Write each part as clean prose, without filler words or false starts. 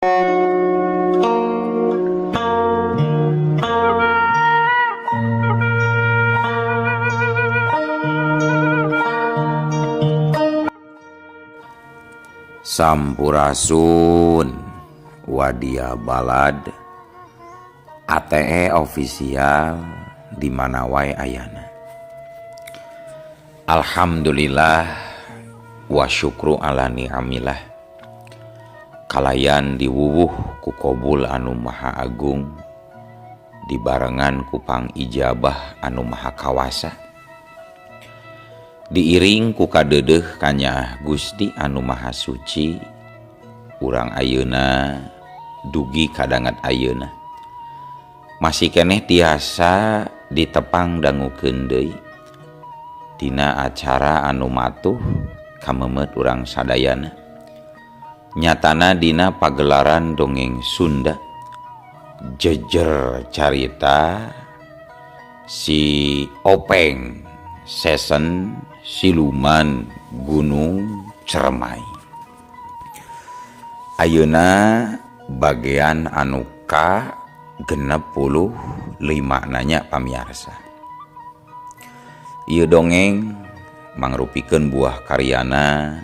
Sampurasun Wadia Balad ATE official di mana wae ayana. Alhamdulillah wa syukru ala ni'amillah. Kalayan diwuwuh ku kobul anu maha agung, dibarengan ku pangijabah anu maha kawasa, diiring ku kadeudeuh kanyaah Gusti anu maha suci. Urang ayeuna dugi kadangat ayeuna masih keneh tiasa ditepang dangukeun deui dina acara anu matuh kamemet urang sadayana, nyatana dina pagelaran dongeng Sunda jejer carita si Openg sesen siluman Gunung Ceremai. Ayeuna bagian anu ka 65 nanya pamiarsa. Ieu dongeng mangrupikeun buah karyana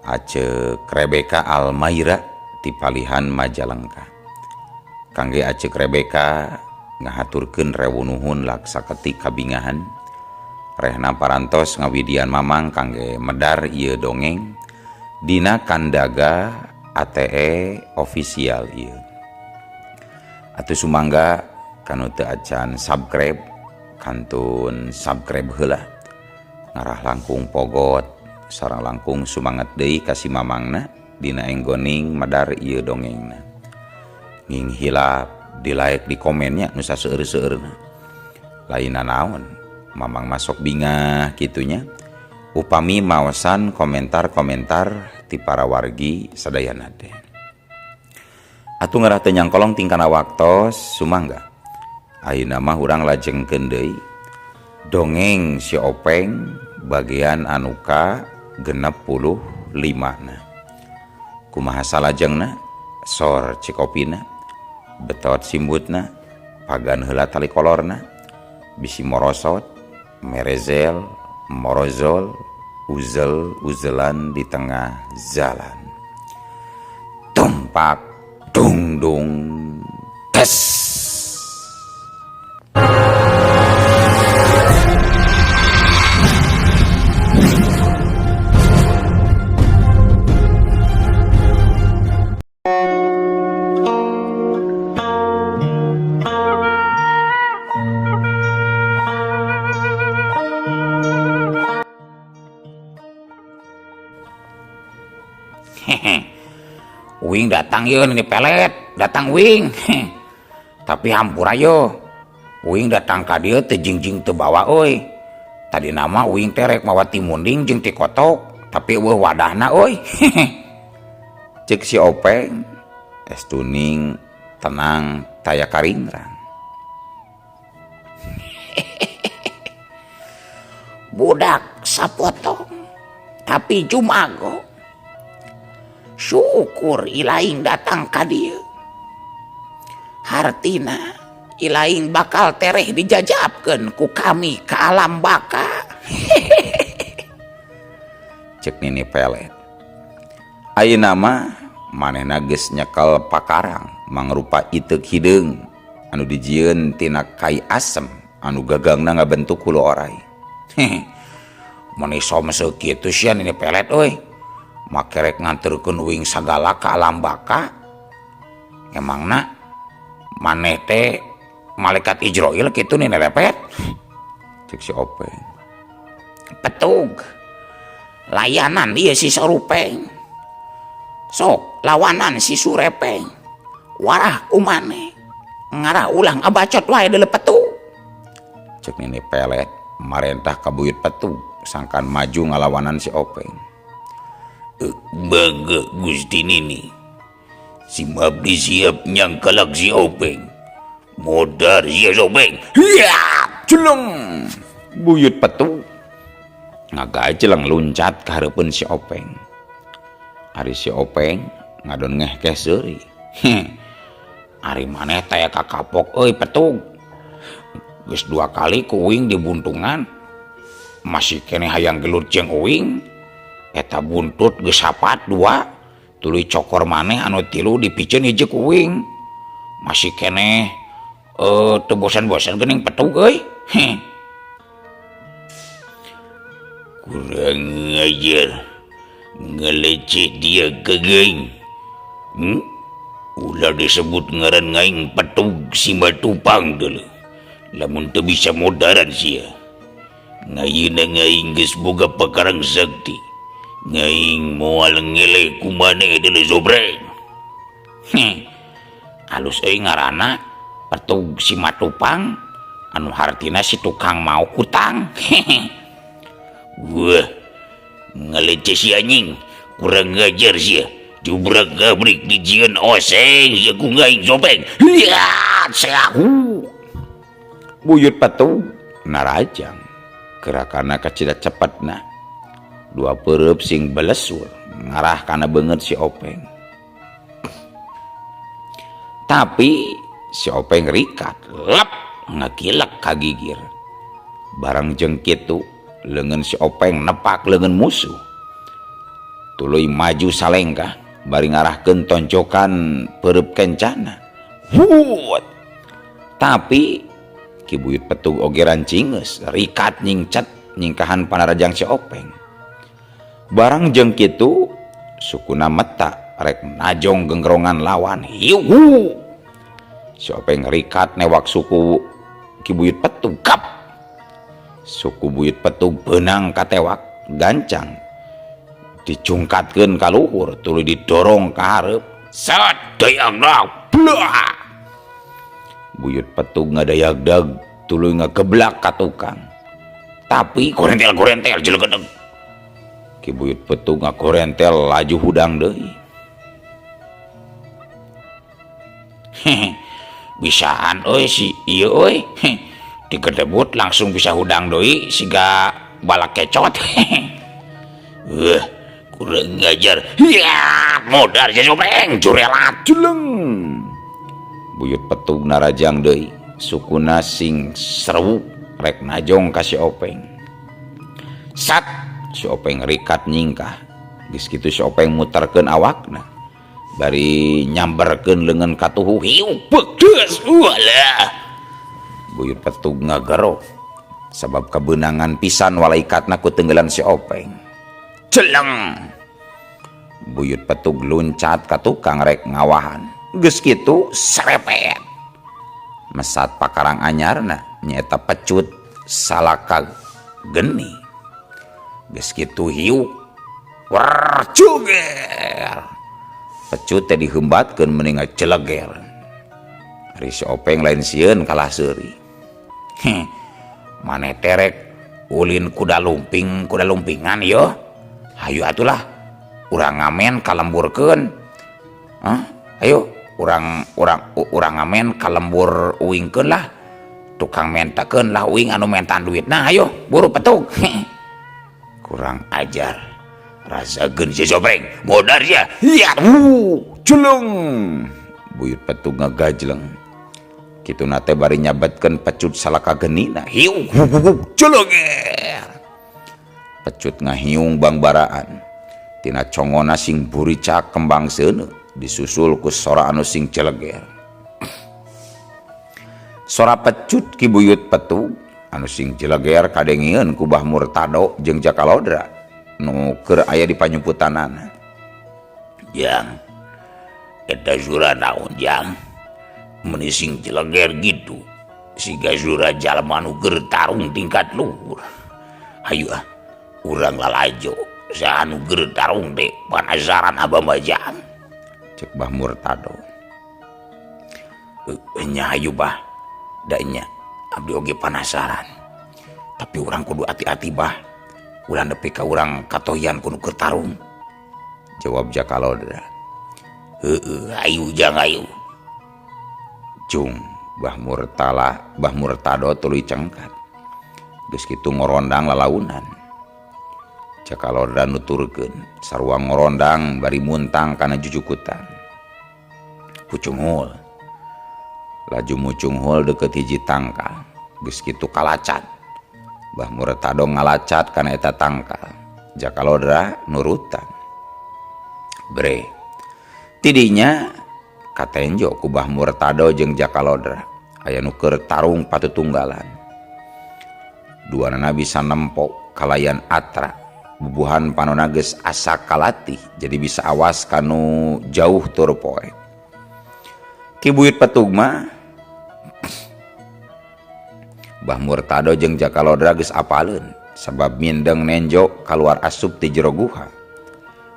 Acek Rebecca Almaira ti palihan Majalengka. Kangge Acek Rebecca ngahaturkeun rewu nuhun laksaketik kabingahan. Rehna parantos ngawidian mamang kangge medar ieu dongeng dina kandaga ATE official ieu. Atuh sumangga kanu teu acan subscribe kantun subscribe heula, ngarah langkung pogot sareng langkung sumanget deui ka si mamangna dina enggoning medar ieu dongengna. Nging hilap di like di komennya nu saseueur-seueurna. Lainna naon mamang masuk bingah kitunya upami maosan komentar-komentar ti para wargi sadayana teh. Atuh ngarah teu nyangkolong tingkana waktos sumangga. Ayeuna mah urang lajengkeun deui dongeng si Openg bagian anu ka 65 na. Kumaha salajengna? Sor cikopina, betot simbutna, pagan heula tali kolorna, bisi morosot, merezel, morozol, uzel-uzelan di tengah jalan. Tumpak, dung dung, tes. Wing datang yeuh Nini Pelet, datang wing. Tapi hampura yeuh. Wing datang ka dieu teu jingjing teu bawa euy. Tadi nama wing teh rek mawa ti munding jeung ti kotok, tapi eueuh wadahna euy. Cek si Openg, es tuning tenang taya karingrang. Budak sapotong, tapi jumago. Syukur ilaing datang ka dieu. Hartina ilaing bakal tereh dijajabkeun ku kami ke alam baka. Cek Nini Pelet. Ayeuna mah manehna geus nyekel pakarang mangrupa iteuk hideung anu dijieun tina kai asem anu gagangna ngabentuk hulu orai. Mun iso meseu kitu sia Nini Pelet euy. Makerek nganterkeun uing sagala ka alam baka. Emangna maneh teh malaikat Ijroil kitu Nini Lepet? Cek si Openg. Petug layanan ieu si Sorupeng. Sok lawanan si Surepeng. Warah kumane ngarah ulang abacot wae deuleu petug. Cek Nini Pelet marentah ka buyut petug sangkan maju ngalawanan si Openg. Bangga Gusti Nini, si Mabdi siap nyangkalak si Openg. Modar si Openg. Hiya, jeleng. Buyut petu ngagajeleng luncat ka hareupeun si Openg. Ari si Openg Ngadon ngehkeh seuri. Ari maneh teh kakapok euy petug. Geus 2 kali ku uing dibuntungan. Masih keneh hayang gelut jeung uing. Eta buntut geus sapat 2, tuluy cokor maneh anu 3 dipiceun hiji ku uing. Masih keneh teu bosan-bosan geuning petug euy. Kurang ngajar ngeleceh dia kegeng. Ulah disebut ngaran ngaing petug si Matupang deuleu. Lamun teu bisa modaran sia. Ngayeuna ngaing geus boga pakarang sakti. Ngaing moal ngeleh ku maneh deuleu Zobreng. Alus euy ngaranna petug si Matupang anu hartina si tukang mau kutang. Wah, ngeleceh si anjing, kurang ngajar sia. Jubrak gabrik dijieun oseng sia ku ngaing Zobreng. Lihat seahu. Buyut petug narajang gerakana kacida cepetna. 2 peureub sing belesur ngarah kana beungeut si Openg. Tapi si Openg rikat lep ngakilek ka gigir. Barang jeung kitu leungeun si Openg nepak leungeun musuh. Tuluy maju salengkah bari ngarahkeun tonjokan peureub kencana. Wut. Tapi Ki Buyut Petug oge rancingeus rikat nyingcet nyingkahan panarajang si Openg. Barang jeung kitu sukuna meta rek najong genggerongan lawan. Hiu. Si Openg rikat newak suku Ki Buyut Petug kap. Suku Buyut Petug beunang katewak gancang. Dicungkatkeun ka luhur tuluy didorong ka hareup. Set dayang-dang. Blah. Buyut Petug ngadayagdag tuluy ngageblak ka tukang. Tapi gorentel-gorentel jelegedeg. Ki Buyut Petug ngagorentel laju hudang deui. Bisaan euy si ieu euy. Digedebut langsung bisa hudang deui siga balak kecot. Kurang ngajar. Ya, modar si Zobreng jurelat jeleng. Buyut Petug narajang deui, sukuna sing seru rek najong ka si Openg. Sat si Openg rikat nyingkah. Geus kitu si Openg muterkeun awakna. Bari nyamberkeun leungeun ka tuhu. Hiu pedes walah. Buyut Petug ngagero sabab kabeunangan pisan walaikatna ku tenggelan si Openg. Jeleng. Buyut Petug luncat ka tukang rek ngawahan. Geus kitu serepet. Mesat pakarang anyarna nyaeta pecut salaka geni. Geus kitu hiu wer cuger. Pecut teh dihembatkeun meni ngajeleger. Ari si Openg lain sieun kalah seuri. Maneh terek ulin kuda lumping, kuda lumpingan yo. Hayu atulah urang ngamen kalemburkeun. Hah? Ayo urang ngamen kalembur uingkeun lah. Tukang mentakeun lah uing anu mentan duitna. Ayo buru petug. Kurang ajar. Rasakeun si Zobreng. Modar sia. Ya, jeleng. Buyut Petug ngagajleng. Kituna teh bari nyabetkeun pecut salaka genina. Hiu, jeleger. Pecut ngahiung bangbaraan. Tina congona sing buricak kembang seuneu disusul ku sora anu sing jeleger. Sora pecut Ki Buyut Petug anu sing jeleger kadengieun ku Bah Murtado jeung Jakalodra nu keur aya di panyumputanana. Jang, eta sura naon jang? Meni sing jeleger gitu. Siga sura jalma nu keur tarung tingkat luhur. Hayu ah, urang lalajo saha nu keur tarung teh panasaran abah mah jang. Cek Bah Murtado. Nya hayu bah. Da nya abdi oge panasaran. Tapi urang kudu hati-hati bah. Ulah nepi ka urang katohian kudu keur tarung. Jawab Jakalodra. Heueuh, ayu jang ayu. Jung Bah Murtala, Bah Murtado tuluy cengkat. Geus kitu ngorondang lalaunan. Jaka Lodra nuturkeun sarua ngorondang bari muntang kana jujukutan. Pucunghul. Laju mucunghul deukeut hiji tangkal. Geus kitu kalacat. Bah Murtado ngalacat kana eta tangkal. Jaka Lodra nurutan. Bre. Tidinya katenjo ku Bah Murtado jeung Jaka Lodra. Aya nu keur tarung patutunggalan. Duanana bisa nempo kalayan atra. Bubuhan panona geus asa kalatih jadi bisa awas kanu jauh tur poe. Ki Buyut Petug mah Bah Murtado jeung Jaka Lodra geus apaleun sabab mindeng nenjo kaluar asup ti jero guha.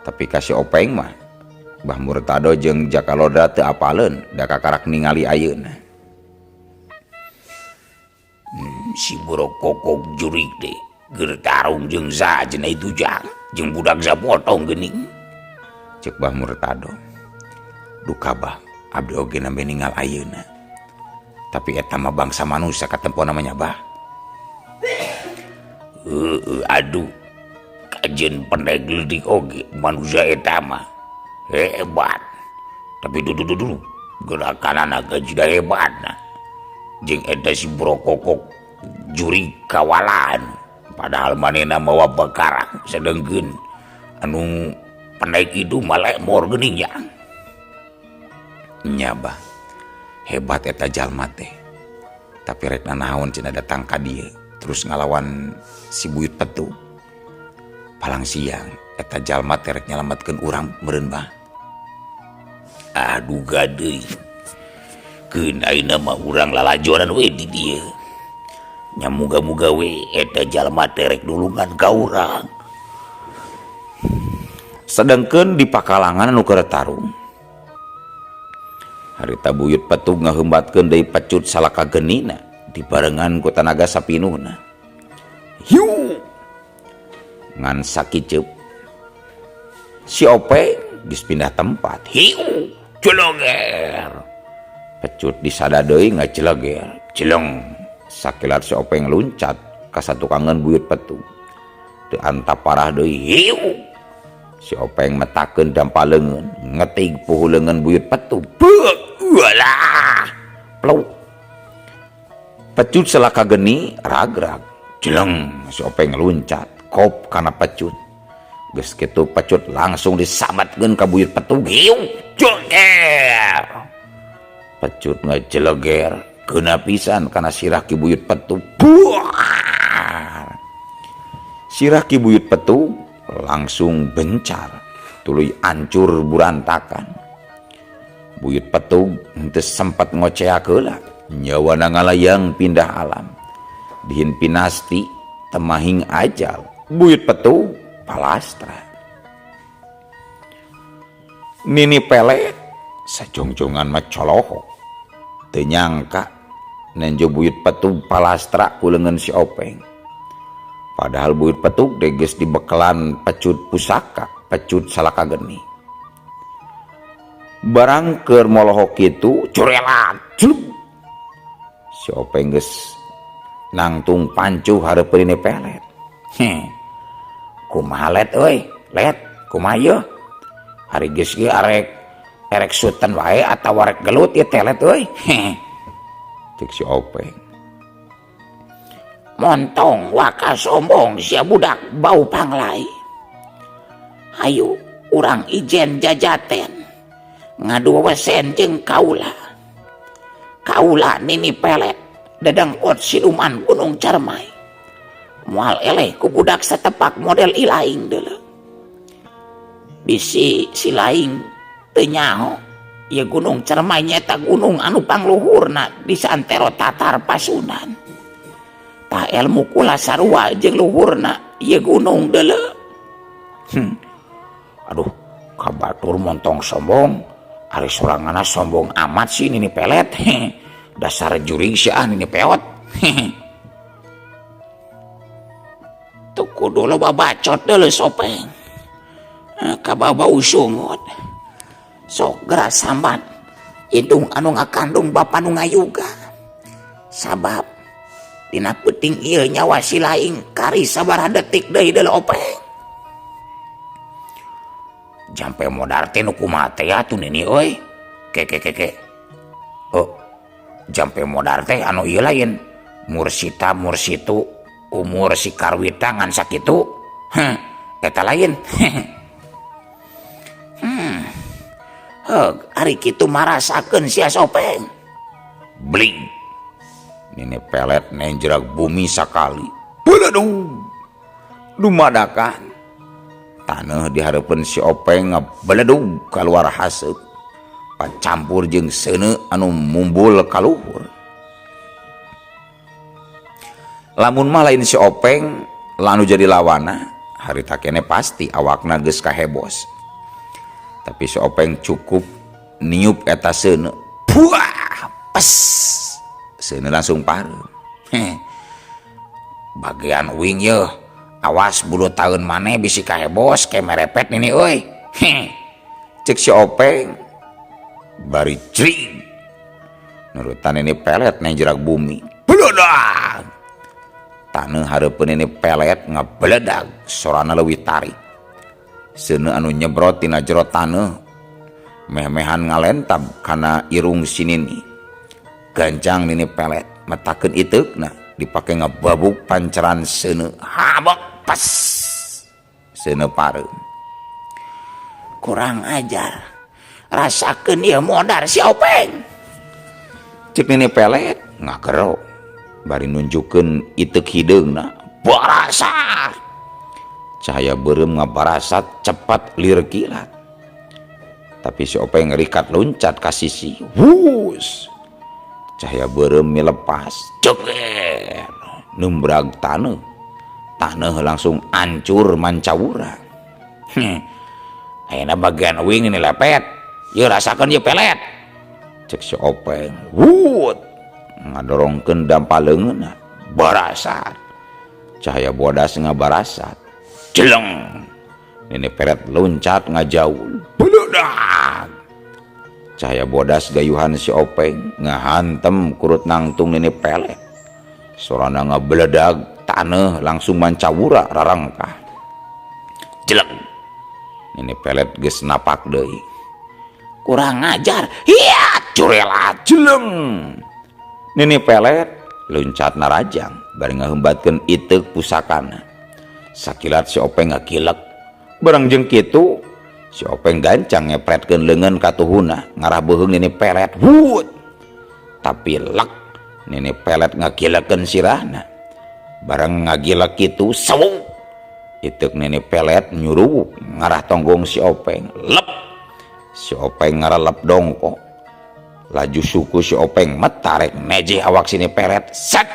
Tapi ka si Openg mah Bah Murtado jeung Jaka Lodra teu apaleun da kakarak ningali ayeuna. Si Borokokok jurig deh keur tarung jeung saha cenah itu jang jeung budak sapotong geuning. Ceuk Bah Murtado. Duka bah, abdi oge nembe ningal ayeuna. Tapi eta mah bangsa manusia katempo namanya bah. Heueuh aduh kajeun pendek leutik oge manusia eta mah hebat. Tapi dudu dudu gerakanana ge jiga hebatna. Jeung eta si Borokokok jurig kawalan. Padahal manehna mawa bakarang sedengkeun anu pendek itu mah lemor geuning nya. Nya bah, hebat eta jalma teh. Tapi rek nanaon cenah datang ka dieu terus ngalawan si Buyut Petug. Palang siang eta jalma teh rek nyalametkeun urang meureun bah. Aduh gadeui. Keun ayeuna mah urang lalajonan we di dieu. Nya muga-muga we eta jalma teh rek nulungan ka urang. Sedengkeun di pakalangan anu keur tarung. Harita Buyut Petug ngaheumbatkeun deui pecut salaka genina dibarengan ku tanaga sapinuhna. Hiu! Ngan sakiceup. Si Ope geus pindah tempat. Hiu! Jeleger. Pecut disada deui ngajeleger. Jeleng. Sakilat si Openg luncat ka satukangeun Buyut Petug. Teu antap parah deui. Hiu! Si Openg metakeun dampa leungeun, ngetig puhu leungeun Buyut Petug. Beuk! Walah! Pluk. Pecut selaka geni ragrag. Jeleng si Openg luncat kop kana pecut. Geus kitu pecut langsung disametkeun ka Buyut Petug. Hiu! Jeleger. Pecut ngejeleger. Kena pisan kana sirah Ki Buyut Petug. Buar. Sirah Ki Buyut Petug langsung bencar, tuluy ancur burantakan. Buyut Petug henteu sempat ngoceak heula, nyawana ngalayang pindah alam. Dihin pinasti temahing ajal, Buyut Petug palastra. Nini Pelet sajongjongan mah colohok. Teu nyangka nenjo Buyut Petug palastra ku leungeun si Openg. Padahal Buyut Petug teh geus dibekelan pecut pusaka, pecut salaka geni. Barang keur molohok kitu curelat, celup. Si Openg geus nangtung pancuh hareupeun Nini Pelet. Heh. Kumaha let euy? Let, kumaha ieu? Ari geus ieu arek erek suten wae atawa rek gelut ieu teh let euy. Heh. Cek si Openg. Montong waka sombong sia budak bau panglai. Hayu urang ijen jajaten. Ngadu wesen jeung kaula. Kaula Nini Pelet dedengkot siluman Gunung Carmai. Moal eleh ku budak satepak model ilaing deuleu. Bisi si laing teu nyaho ieu Gunung Cermai nyaeta gunung anu pangluhurna di santero Tatar Pasundan. Tah ilmu kula sarua jeung luhurna ieu gunung deuleu. Aduh, kabatur montong sombong. Ari soranganna sombong amat sih Nini Pelet. Dasar jurig sia Nini Peot. Tuh kudu loba bacot deuleu Sopeng. Kababau sungut. Sok geura sambat indung anu ngakandung bapa nu ngayuga. Sabab dina peuting ieu nyawa si laing kari sabaraha detik deui deuleu Openg. Jampe modar teh nu kumaha teh atuh nini euy. Ke ke ke ke. Oh, jampe modar teh anu ieu lain. Mursita mursitu umur si Karwita ngan sakitu. Heh, eta lain. Heug, ari kitu marasakeun sia Sopeng. Bling. Nini pelet nenjrag bumi sakali. Beledug. Dumadakan. Taneuh di hareupeun si Openg ngabeledug kaluar haseup. Pacampur jeung seuneu anu mumbul ka luhur. Lamun mah lain si Openg lanu jadi lawana, harita kene pasti awakna geus kahebos. Tapi si Openg cukup niup eta seuneu. Buah, pes. Seuneu langsung pareum. Heh. Bagian uing yeuh. Awas bulu taeun maneh bisi kahebos ke merepet nini euy. Heh. Cek si Openg bari cring. Nurutan ini pelet nenjrag bumi. Beledag. Taneuh hareupeun ini pelet ngabeledag sorana leuwih tarik. Seuneu anu nyebrot tina jero taneuh meh-mehan ngalentab kana irung si Nini. Gancang nini pelet metakeun iteukna dipake ngababuk panceran seuneu. Habok pas seuneu pareum. Kurang ajar. Rasakeun ieu modar si Openg. Cek nini pelet ngagero bari nunjukkeun iteuk hideungna. Barasat. Cahaya beureum ngabarasat cepat lir kilat. Tapi si Openg ngerikat loncat ka sisi. Wus. Cahaya beureum milepas. Ceger. Numbrag taneuh. Taneuh langsung ancur mancawura. Ayeuna bagian uing ini lepet. Yeuh rasakeun ieu pelet. Cek si Openg. Wut. Ngadorongkeun dampa leungeunna. Barasat. Cahaya bodas ngabarasat. Jeleng. Nini pelet loncat ngajaul. Beledak. Cahaya bodas gayuhan si Openg ngahantem kurut nangtung nini pelet. Sorana ngabeledag taneuh langsung mancawura rarangkah. Jeleng. Nini pelet geus napak deui. Kurang ajar. Hiat curelat jeleng. Nini pelet loncat narajang bari ngahembatkeun iteuk pusakana. Sakilat si Openg ngakilek. Barang jeung kitu si Openg gancang ngepretkeun leungeun ka tuhuna ngarah beuheung nini pelet. Wut. Tapi lek nini pelet ngakilekeun sirahna. Barang ngagilek kitu sawung. Iteuk nini pelet nyuruwuk ngarah tonggong si Openg. Lep. Si Openg ngarelep dongko. Laju suku si Openg metarek nejeh awak sini pelet. Set.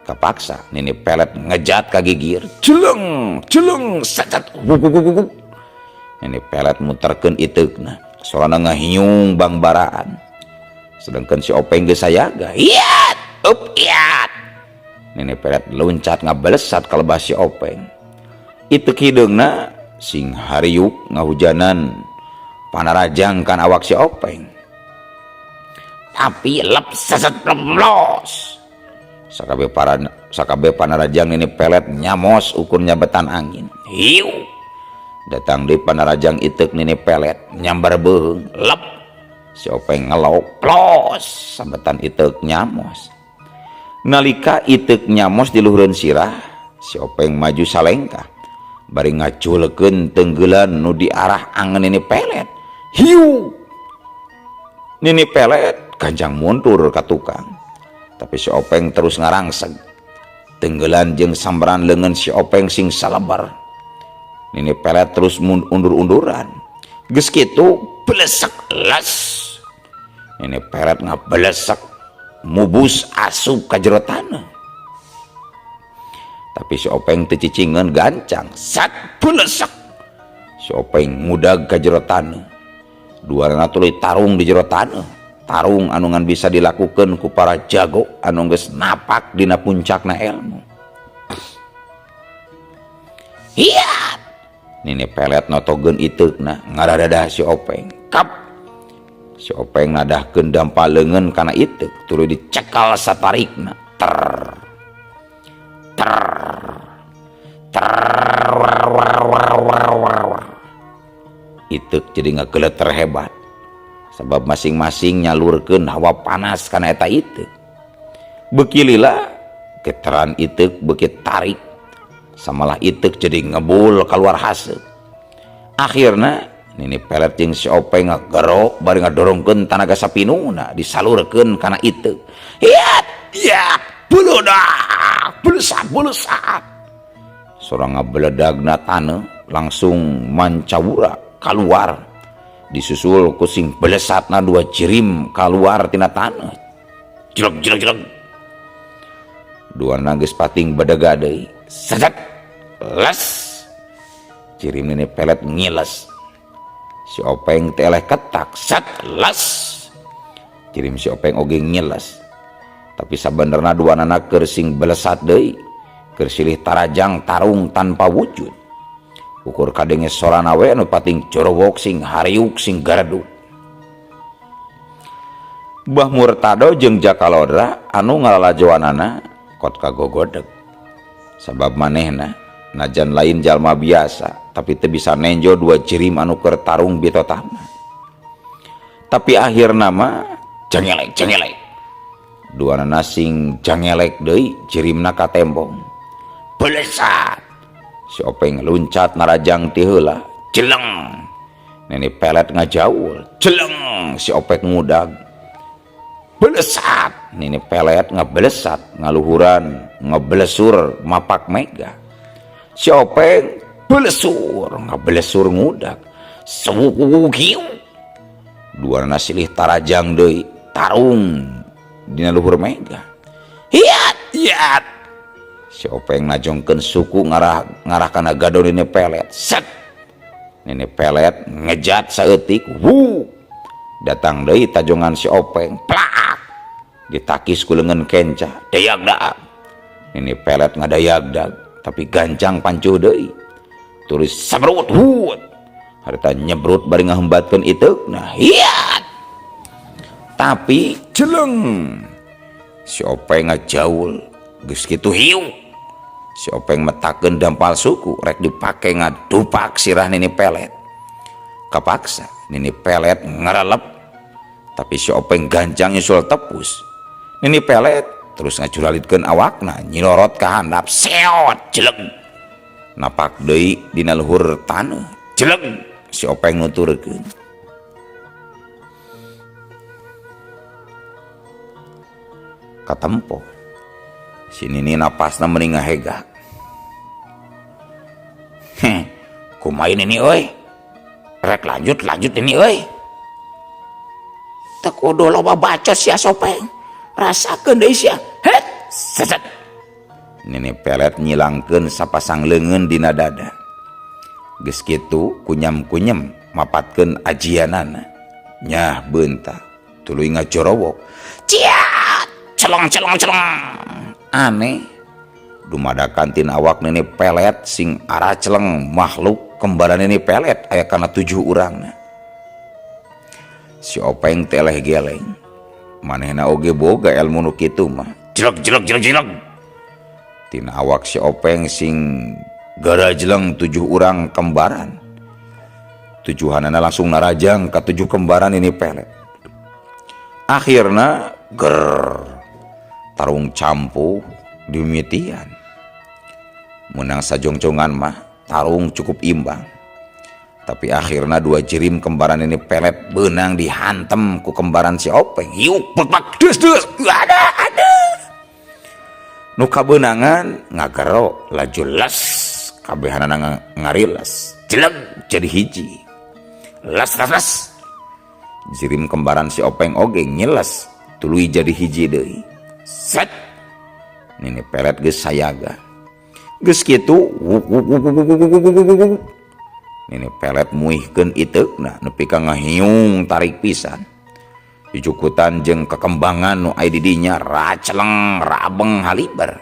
Kapaksa nini pelet ngejat ka gigir. Jeleng, jeleng, set, set. Guk, guk, guk, guk. Nini pelet muterkeun iteukna. Sorana ngahiung bangbaraan. Sedangkan si Openg geus sayaga. Iat, up iat. Nini pelet loncat ngabalesat ka lebah si Openg. Iteuk hideungna sing hariuk ngahujanan panarajang kan awak si Openg. Tapi lep seset los. Sakabe panarajang nini pelet nyamos ukur nyabetan angin. Hiu. Datang di panarajang iteuk nini pelet nyambar beuheung. Lep. Si Openg ngelok plos sambetan iteuk nyamos. Nalika iteuk nyamos di luhureun sirah, si Openg maju salengkah bari ngaculkeun tenggelan nu diarah angen nini pelet. Hiu. Nini pelet ganjang mundur ka tukang. Tapi si Openg terus ngarangseg. Tenggelan jeung sambaran leungeun si Openg sing salebar. Nini pelet terus undur-unduran. Geus kitu blesek les. Nini pelet ngablesek mubus asup ka jero taneuh. Tapi si Openg teu cicingeun gancang sat blesek. Si Openg ngudag ka jero taneuh. Duanana tuluy tarung di jero taneuh. Tarung anu ngan bisa dilakukeun ku para jago anu geus napak dina puncakna ilmu. Hiat. Nini pelet notogeun iteukna ngaradadah si Openg. Kap. Si Openg nadahkeun dampa leungeun kana iteuk tuluy dicekal satarikna. Ter. Ter. Ter. Iteuk jadi ngageleter hebat. Sabab masing-masing nyalurkeun hawa panas kana eta iteuk. Beuki lila getaran iteuk beuki tarik. Samalah iteuk jadi ngebul keluar haseup. Akhirna Nini Pelet jeung si Openg ngagero bari ngadorongkeun tanaga sapinuna disalurkeun kana iteuk. Hiat, hiat, buludak, bulesat, bulesat. Sora ngabeledagna taneuh langsung mancawura kaluar. Disusul ku sing belesatna dua jirim kaluar tina taneuh. Jelek, jelek, jelek. Dua geus pating bedega deui. Sedet, les. Jirim Nini Pelet ngiles. Si Openg teh eleh ketak, set, les. Jirim si Openg oge ngiles. Tapi sabenerna dua nana keur sing belesat deui. Keur silih tarajang tarung tanpa wujud. Ukur kadenge sorana we anu pating jorowok sing hariuk sing gareduk. Bah Murtado jeung Jaka Lodra anu ngalalajoanana kot kagogodeg. Sabab manehna najan lain jalma biasa tapi teu bisa nenjo dua jirim anu keur tarung bitotama. Tapi akhirna mah jangelek jangelek. Dua nana sing jangelek deui jirimna katembong. Belesat. Si Openg luncat narajang ti heula, jeleng. Nini Pelet ngajaul, jeleng. Si Openg ngudag. Belesat. Nini Pelet ngebelesat, ngaluhuran, ngebelesur mapak mega. Si Openg belesur, ngebelesur ngudag. Sewukukiu. Dua nana silih tarajang deui, tarung dina luhur mega. Hiat, hiat. Si Openg najongkeun suku ngarah kana gadon Nini Pelet. Set. Nini Pelet ngejat saeutik, wu. Datang deui tajongan si Openg, plak. Ditakis ku leungeun kenca, dayagdag. Nini Pelet ngadayagdag, tapi gancang pancuh deui. Tulis sabrut, hut. Harita nyebrut bari ngahembatkeun iteukna. Hiat. Tapi jeleng. Si Openg ngajaul, geus kitu hiu. Si Openg metakeun dampal suku rek dipake ngadupak sirah Nini Pelet. Kapaksa Nini Pelet ngarelep, tapi si Openg gancang nyusul tepus. Nini Pelet terus ngacuralitkeun awakna nyilorot ka handap, seot jeleng. Napak deui dina luhur taneuh, jeleng. Si Openg nuturkeun. Katempo si Nini napasna meni ngahegak. Heh, kumaha ini euy? Rek lanjut ini euy. Teu kudu loba bacot sia Sopeng. Rasakeun deui sia. Het, seset. Nini Pelet nyilangkeun sapasang leungeun dina dada. Geus kitu kunyam-kunyem mapatkeun ajianana. Nyah beunta tuluy ngajorowok. Ciat, celong celong celong. Aneh. Dumadakan tina awak Nini Pelet sing araceleng makhluk kembaran Nini Pelet aya kana 7 urangna. Si Openg teleh geleng. Manehna oge boga ilmu nu kitu mah. Jelek jelek jelek jelek. Tina awak si Openg sing garajleng 7 urang kembaran. Tujuhanana langsung narajang ka 7 kembaran Nini Pelet. Akhirna ger tarung campuh dimitian. Menang sajongcongan mah tarung cukup imbang. Tapi akhirna dua jirim kembaran Nini Pelet benang dihantem ku kembaran si Openg. Hiuk bek des des ada ada. Nu kabeunangan ngagero laju les kabehanana ngariles. Jeleng jadi hiji. Les les les. Jirim kembaran si Openg oge nyeles tuluy jadi hiji deui. Set. Nini Pelet geus sayaga. Geus kitu Nini Pelet muihkeun iteukna nepi ka ngahiung tarik pisan. Dijukutan jeung kekembangan nu aya di dinya raceleng rabeng haliber.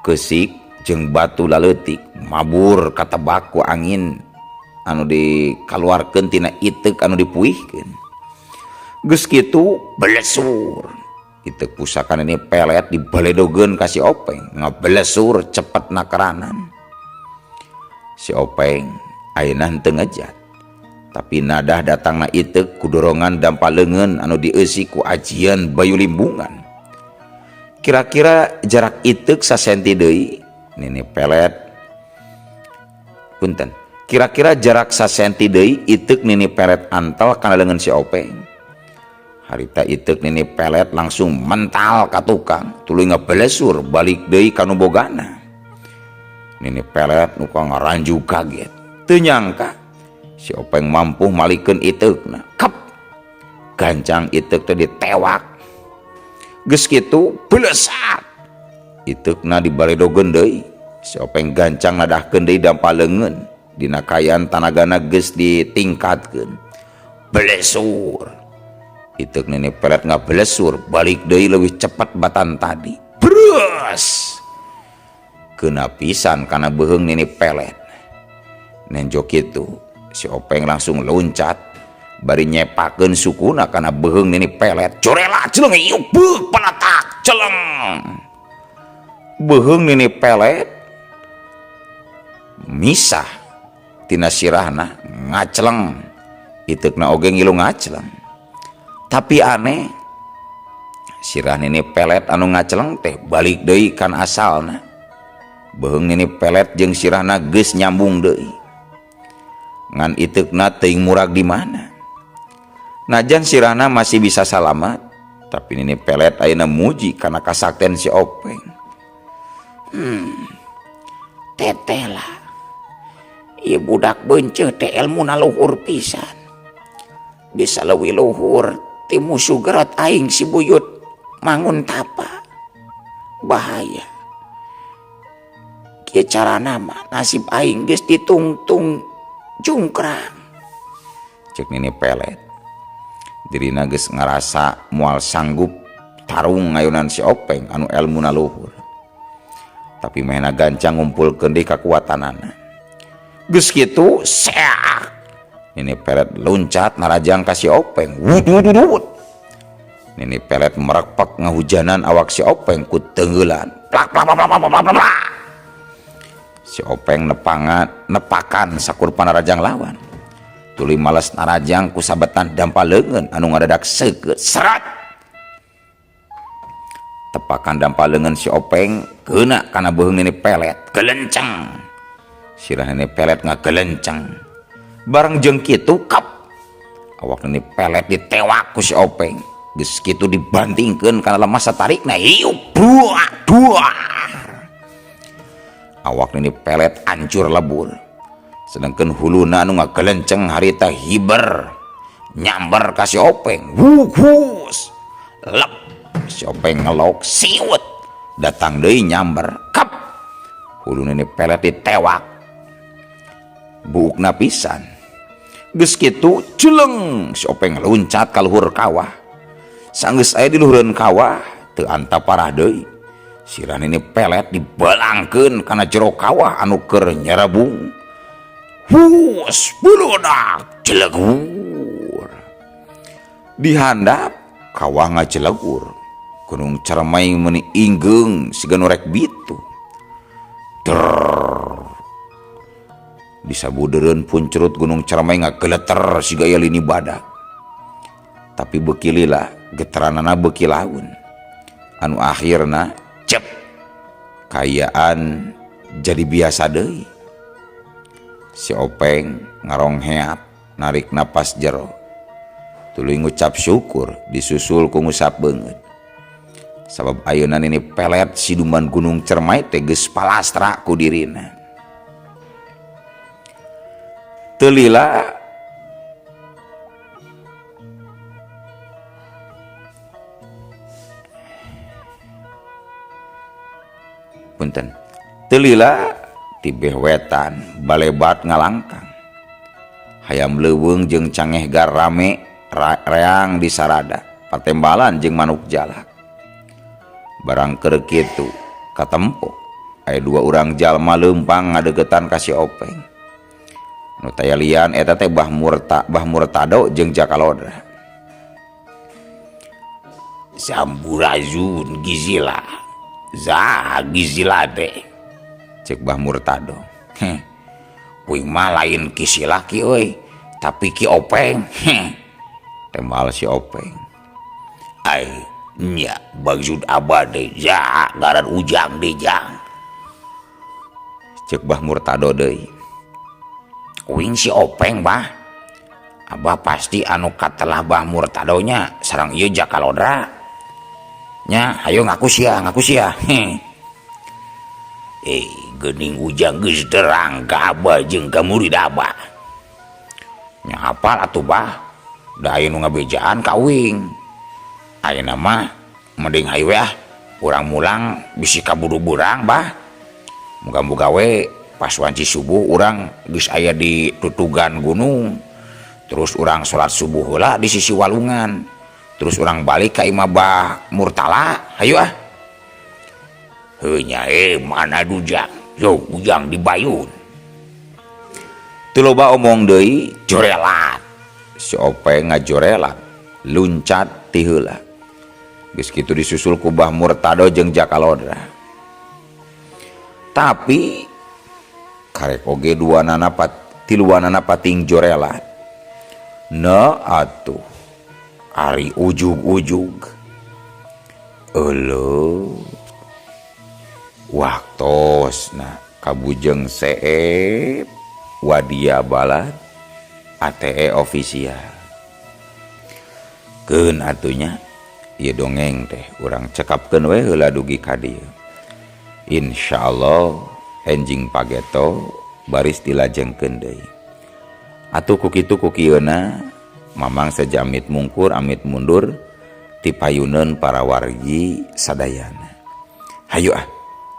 Keusik jeung batu laleutik mabur katebak ku angin anu dikaluarkeun tina iteuk anu dipuihkeun. Geus kitu belesur. Iteuk pusaka Nini Pelet dibaledogeun ka si Openg, ngabelesur cepet nakeranan. Si Openg Ayeuna henteu ngejat. Tapi nadah datangna iteuk ku dorongan dampa leungeun anu dieusi ku ajian Bayu Limbungan. Kira-kira jarak iteuk sasenti deui Nini Pelet punten. Kira-kira jarak sasenti deui iteuk Nini Pelet antel kana leungeun si Openg. Harita iteuk Nini Pelet langsung mental ka tukang, tuluy ngabelesur balik deui ka nu bogana. Nini Pelet nu ngaranjug kaget. Teu nyangka si Openg mampu malikeun iteukna. Kep. Gancang iteuk teh ditewak. Geus kitu belesat. Iteukna dibaledogeun deui. Si Openg gancang nadahkeun deui dampa leungeun. Dina kaayaan tanagana geus ditingkatkeun. Belesur. Iteuk Nini Pelet ngabelesur balik deui leuwih cepet batan tadi. Bres. Keuna pisan kana beuheung Nini Pelet. Nenjo kitu si Openg langsung loncat bari nyepakeun sukuna kana beuheung Nini Pelet. Corela celeng ieu beuk peletak celeng. Beuheung Nini Pelet misah tina sirahna ngaceleng. Iteukna oge ngilu ngaceleng. Tapi aneh sirah Nini Pelet anu ngaceleng teh balik deui kan asalna. Beuheung Nini Pelet jeung sirahna geus nyambung deui. Ngan iteukna teuing murag di mana. Najan sirahna masih bisa salamat, tapi Nini Pelet ayeuna muji kana kasakten si Openg. Teteh lah. Ieu budak beunceut teh elmuna luhur pisan. Bisa leuwih luhur ti musuh gerot aing si buyut Mangun Tapa. Bahaya. Kieu carana mah nasib aing geus ditungtung jungkrang. Cek Nini Pelet. Dirina geus ngarasa moal sanggup tarung ngayunan si Openg anu elmuna luhur. Tapi mehna gancang ngumpulkeun deui kakuatanana. Geus kitu seak. Nini Pelet loncat narajang ka si Openg. Wut wut wut wut. Nini Pelet merekpek ngahujanan awak si Openg ku teungeulan. Plak plak plak plak plak plak plak. Si Openg nepakan sakur panarajang lawan. Tuluy males narajang ku sabetan dampa leungeun anu ngadadak seukeut serat. Tepakan dampa leungeun si Openg keuna kana beuheung Nini Pelet gelenceng. Sirah Nini Pelet ngagelenceng. Bareng jeung kitu kap awak Nini Pelet ditewak ku si Openg. Geus kitu dibantingkeun kana lemas satarikna hiup buah buah. Awak Nini Pelet hancur lebur. Sedangkan huluna anu ngagelenceng harita hiber nyamber ka si Openg. Wuhus. Lep si Openg ngelok siwet datang deui nyamber kap. Huluna Nini Pelet ditewak. Buukna pisan. Geus kitu celeng si Openg loncat ka luhur kawah. Sanggeus aya di luhureun kawah teu anta parah deui. Sirah Nini Pelet dibalangkeun kana jero kawah anu keur nyarebung. Hus buludak jelegur. Di handap kawah ngajelegur. Gunung Cermai meuni inggeung siga nu rek bitu. Der. Disabudereun puncrut Gunung Cermai ngageleter siga aya lini badak. Tapi beuki lila getaranana beuki laun. Anu akhirna cep kaayaan jadi biasa deui. Si Openg ngarongheap narik napas jero. Tuluy ngucap syukur disusul ku ngusap beungeut. Sabab ayeuna Nini Pelet siduman Gunung Cermai teh geus palastra ku dirina. Teu lila punten. Teu lila tibeh wetan balebat ngalangkang. Hayam leuweung jeung cangeh garame reang di sarada, patembalan jeung manuk jalak. Barang keur kitu katempo aya dua urang jalma leumpang ngadeukeutan ka si Openg. Nu taya lian eta teh Bah Murtado jeung Jaka Lodra. Samburazun gizila. Zah gizila teh. Cek Bah Murtado. Heh. Uing mah lain Ki Silaki euy, tapi Ki Openg. Tembal si Openg. Ai nya maksud abah teh ja ngaran Ujang deui Jang. Ceuk Bah Murtado deui. Uing si Openg bah. Abah pasti anu katelah Bah Murtado nya sareng ieu Jaka Lodra. Nya hayo ngaku sia, ngaku sia. Eh geuning Ujang geus terang ka abah jeung ka murid abah. Nya hafal atuh bah. Da aya nu ngabejaan ka uing. Ayeuna mah mending hayu we ah urang mulang bisi kaburu beurang bah. Muga-muga we pas wanci subuh urang geus aya di tutugan gunung. Terus urang salat subuh heula di sisi walungan. Terus urang balik ka imah Bah Murtala, hayu ah. Heuh nya mana Ujang? Yo Ujang dibayun. Teu loba omong deui, jorelat. Si Openg ngajorelat, luncat ti heula. Geus kitu disusul ku Bah Murtado jeung Jaka Lodra. Tapi karek oge duanana pat tiluanana pating jorelat. Na atuh ari ujug-ujug. Euleuh. Waktosna kabujeng seep wadia balad ATE official. Keun atunya ieu dongeng teh urang cekapkeun we heula dugi ka dieu. Insyaallah enjing pageto baris dilajengkeun deui. Atuh ku kitu ku kieuna Mamang seja amit mungkur amit mundur ti payuneun para wargi sadayana. Hayu ah.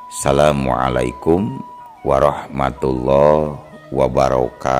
Assalamualaikum warahmatullahi wabarakatuh.